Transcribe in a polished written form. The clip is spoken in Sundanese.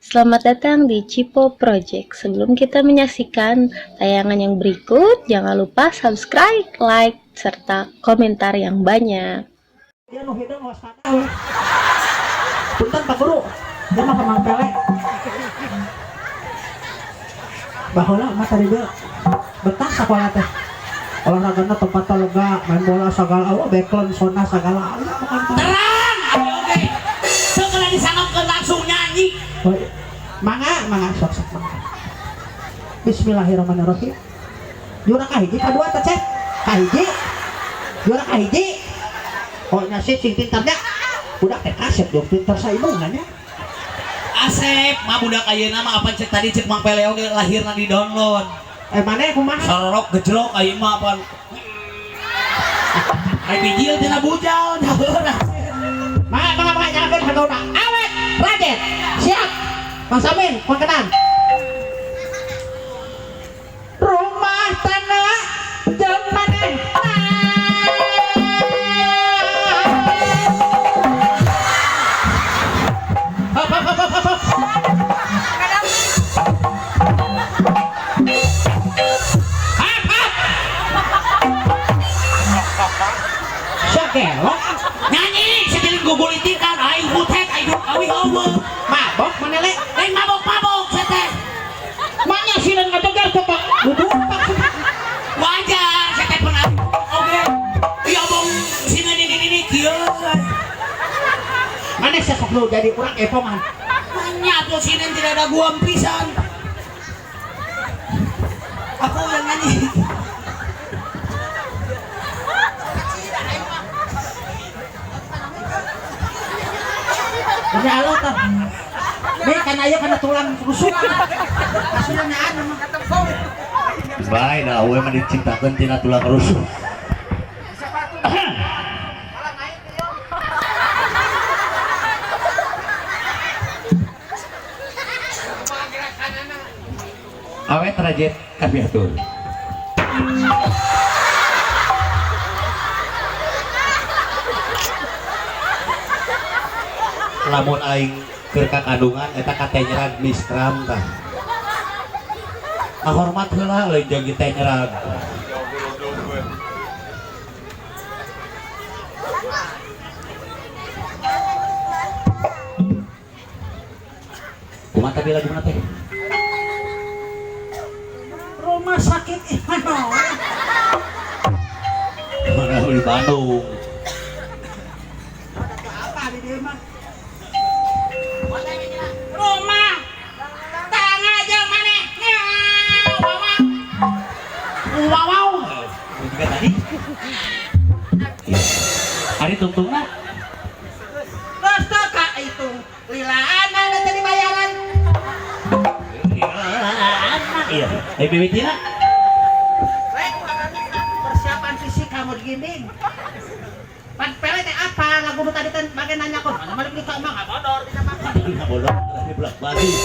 Selamat datang di Cipo Project. Sebelum kita menyaksikan tayangan yang berikut, jangan lupa subscribe, like, serta komentar yang banyak. Dia nu hideung waspada we. Punten Pak Guru, dia mah pemang pele. Baheula mah tadi dia betah sakola teh. Olahragana tempatna lega, main bola sagala, oh beklon sona sagala, aya bukan mah. Terang, abi oge. Teu kena disangapkeun langsung nyanyi. Oh, iya. Mangga, mangga sok sok mangga. Bismillahirrahmanirrahim. Juara kahiji kadua teh cek. Kahiji. Juara kahiji. Oh nya sih sing pintarnya. Budak teh kasep dong pintar saimungna nya. Asep, mah budak ayeuna mah apa cek tadi cek Mang Pele oge lahirna di download. Maneh kumaha? Sorok gejlok ayeuna mah apa. Ai bijil tina bujal dah. Mangga mangga mangga nyalakeun hagauna. Awet, Raden. Siap. Mang Samin, pangkenan. Rumah tangga jeung maneh. Hop hop hop hop hop. Hop hop. Sakelok Nyanyi setelin gugulitikan aing butek aing awi eueuh. mabok maneh le. Lain mabok-mabok saya teh. Mana sileun ngajeger coba. Duduk Pak. Wajar saya teh pernah oge. Iya bong sini ini ini kieu. Maneh sia sok nu jadi urang epongan. Manya tuh sini tidak ada guam pisan. Aku yang nyanyi. Demi Allah tah. Nih kan aya kana tulang rusuk. Hasilna nyaan mah. Baik, dah we mah diciptakeun tina tulang rusuk. Awet rajet kabiatur. Lamun aing keur ka kandungan eta ka tenyerag miskram tah. Ahormat heula lain jeung tenyerag. Kumaha tadi lagu mana teh? Rumah sakit Immanuel. Mana di Bandung. Apa di dieu mah? Rumah tangga jeung maneh. Wow wow. Juga tadi. Ari tungtungna Terus teh ka itu lilaan mana teh dibayaran. Iya. Eh bibitina. Persiapan fisik kamu diginding. Pan pele teh apa lagu nu tadi teh bage nanya kok. Mana balik di ka mah ngabodor dina mah. Ngabodor di belak balik.